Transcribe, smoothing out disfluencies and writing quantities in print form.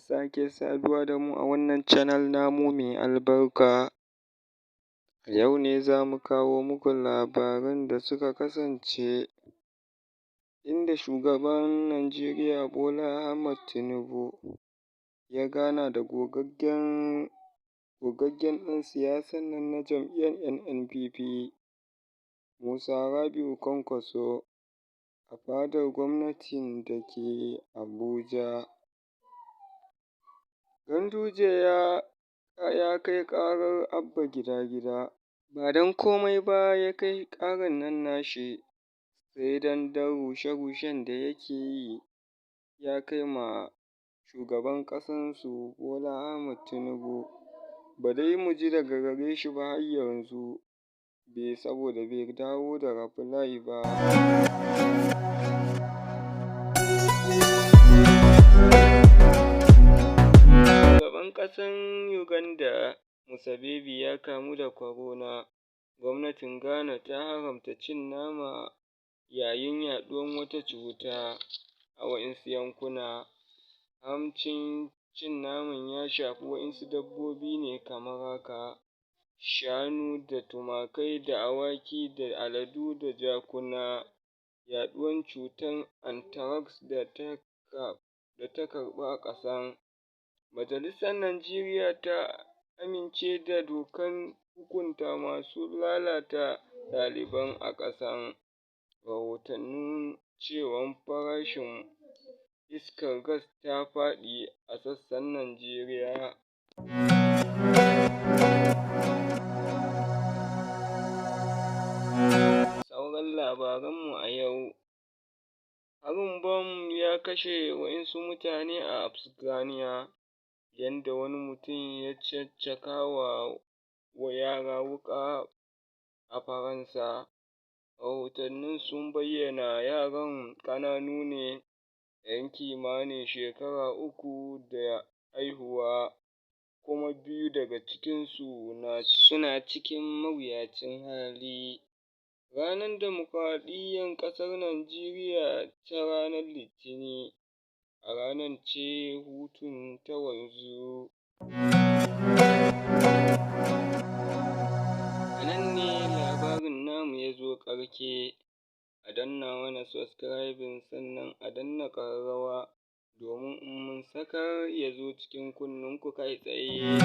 Sake saduwa da mu a wannan channel namu mai albarka. A yau ne zamu kawo muku labaran da suka kasance, inda shugaban Najeriya Bola Ahmed Tinubu ya gana da gogaggen ɗan siyasan nan na jam'iyyar NNPP, Musa Rabi'u Kwankwaso, a fadar gwamnatin da ke Abuja. Ganduje ya kai ƙarar Abba gida-gida, ba don komai ba ya kai ƙarar nan nashi sai don rushe-rushen da yake yi, ya kai ma shugaban ƙasansu Bola Ahmed Tinubu. Ba dai mu ji daga gare shi ba har yanzu, saboda bai dawo da reply ba. Shugaban ƙasan Uganda Museveni ya kamu da corona. Gwamnatin Ghana ta haramta cin nama yayin yaɗuwar wata cuta a waɗansu yankuna. Haramcin cin naman ya shafi waɗansu dabbobi ne kamar haka: shanu da tumakai da awaki da aladu da jakuna. Yaɗuwar cutar anthrax da ta karɓu a ƙasan. Majalisar Najeriya ta amince da dokar hukunta masu lalata ɗalibai a ƙasan. Rahotannin cewa farashin iskar gas ta faɗi a sassan Najeriya. Sauran labaranmu a yau: harin bom ya kashe waɗansu mutane a Afghania, yanda wani mutum ya caccaka wa yara wuƙa a Faransa. Rahotannin sun bayyana yaran ƙananu ne, ‘yan kimanin shekara 3 da haihuwa, kuma biyu daga cikinsu suna cikin mawuyacin hali. Ranar Dimokuraɗiyyar ƙasar Najeriya ta ranar Litinin, a ranar ce hutun ta wanzu. A nan ne labarin namu ya zo ƙarshe. A danna mana subscribing, sannan a danna ƙararrawa, domin in mun sakar ya zo cikin kunnenku kai tsaye.